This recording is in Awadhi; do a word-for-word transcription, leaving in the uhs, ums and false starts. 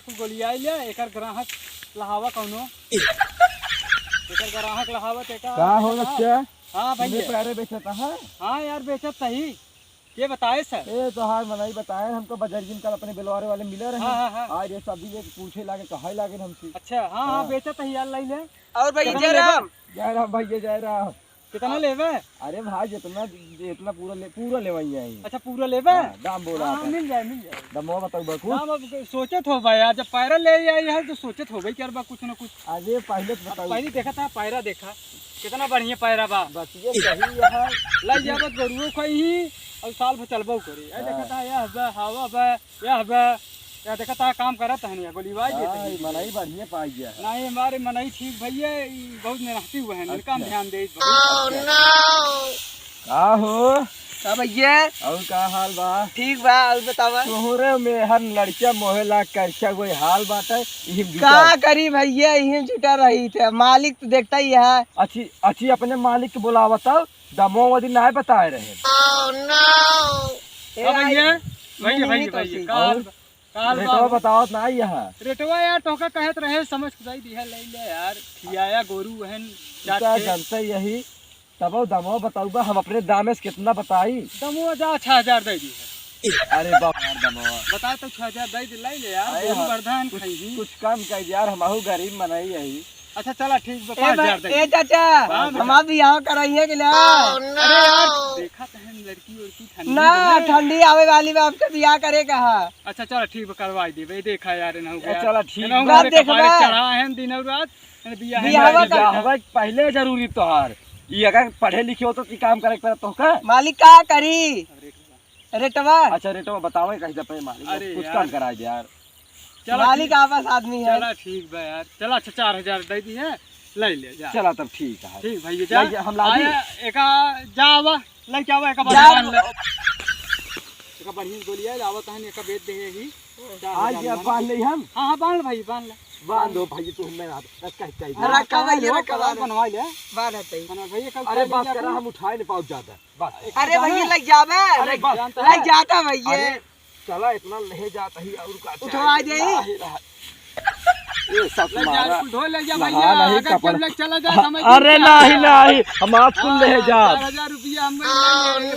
गोलियाई ले, एकर ग्राहक लहावा कौनो। एकर ग्राहक लहावा, एकर का हो बच्चा? हाँ भैया। पैरा बेचत है? हाँ यार, बेचत सही। के बताए सर? ए, तोहार मनई बताए, हमको बजरगिन कल अपने बेलवारे वाले मिले रहे। हाँ, हाँ, हाँ। आज ये सभी एक पूछे लागे, कहे लागे हमसे। अच्छा, हाँ, हाँ, हाँ। बेचत ही यार, लई ले। और भैया कितना जय लेबे? राम। जय राम भैया, जय राम। कितना लेबे? अरे भाई, जितना, जितना पूरा ले, पूरा लेवाई आई। अच्छा, पूरा लेबे? हाँ, दाम बोला हाँ, आपन। मिल जाए, मिल जाए। दमवा बताऊ बा कुछ? दाम अब सोचत हो भाई, आज जब पैरा ले आई है तो सोचत हो भाई, क्या बा कुछ ना कुछ। अरे पहले तो अब बताऊ। पहले देखा था, पैरा देखा, कितना बढ़िया पैरा बा। बतिया सही है। लई जाबत गोरुओ खइही और साल भर चलबो करे। ए, हाँ। देखा था, यह बा, हवा बा, यह बा, यह देखा था, काम करत है नहीं, गोली बाज देते हाँ, हैं। ई मनई बढ़िया पाई गया है। नहीं, हमारे मनई ठीक भैया, ई बहुत मेहनती हुए हैं, इनका हम अच्छा। ध्यान दे बहुत। का हो? का भैया? और का हाल बा? ठीक बा, और बतावा? तोहरे मेहर लड़किया मोहेला करछा वही हाल बाटे, इही में जुटा का रही। करी भैया, इही में जुटा रही थे, मालिक तो देखता ही है। अच्छी, अच्छी अपने मालिक के बुलावत हो, दमो वदी नाय बताए रहे। ए का भैया? भाई, भैया, नहीं भैया, तो भैया, ठीक। का हाल और बा? का हाल बा? रेटवा बतावत ना यहाँ। रेटवा यार, तोहका कहत रहे, समझ खुदाई दिया, ले ले यार, खियाया गोरू हन, जात का के। जानते यही, तबो दमो बताऊ बा, हम अपने दामे से कितना बताई? दमो जा, छह हजार दे दी है। अरे बाप यार, दमो। बता तो, छह हजार दे दे, ले ले यार, अरे गोरू हाँ, बरधा हन कुछ, खइही। कुछ कम कर यार, हमहू गरीब मनई यही। अच्छा, चला, ठीक बा, ए पाँच हजार भाई, दे ए दे। चाचा, हाँ, बेटा। हमार बियाह कराइए कि ना? अरे यार, देखा तो है लड़की उड़की ठंडी ना, में। ठंडी आवे वाली बा, हमके बियाह करे का है। अच्छा, चला, ठीक बा, करवाई देबे। देखा यार, एनहु ए, यार, चला, ठीक एनहु बा। हमरे कपारे देखबा। चढ़ा है दिन और रात, एने बियाह बियाह में का। बियाह पहले जरूरी तोहार। ई अगर पढ़े लिखे हो तो की काम करे के पड़त तोहका? मालिक का करी? अरे, रेटवा? अच्छा, रेटवा बतावे कहीं दे पे मालिक, अरे कुछ यार। कम करा दे यार। चला मालिक ठीक। आपस आदमी है। चला ठीक बा यार, चला अच्छा चार हजार दे दी है, ले ले जा। चला तब ठीक है। ठीक भैया, जा। ले जा, हम ला दी। आया, एका जा आवा, लेके आवा, एका जा। बांध ले। एका बढ़िया गोली है, लावा तहन एका बेच दे ही। आज चार हजार ये बांध। बांध ले हम। हाँ, हाँ, बांध ले भाई, बांध ले। बांध दो भाई, तू हमें ना, बस कह, कह दे। रखा भाई, रखा भाई। बनवा ले। बांध है तई। है ना भैया, कल अरे खा बस लीजिए करा, अपना। हम उठाए नहीं पाओ ज्यादा। बस। अरे भैया, लग जावे। अरे बस। लग जाता भैया। अरे चला, इतना ले जात ही और का उठवा चाहिए? जाई। नाही रहा। ये सब ले जा, मारा। कुल ढोल ले जा नहा भैया, नहीं अगर कपड़ा। जब लग चला जा, समझ अरे जा। नहीं, नहीं, हम आप कुल ले हाँ, जात। चार हजार रुपया हम ले ले।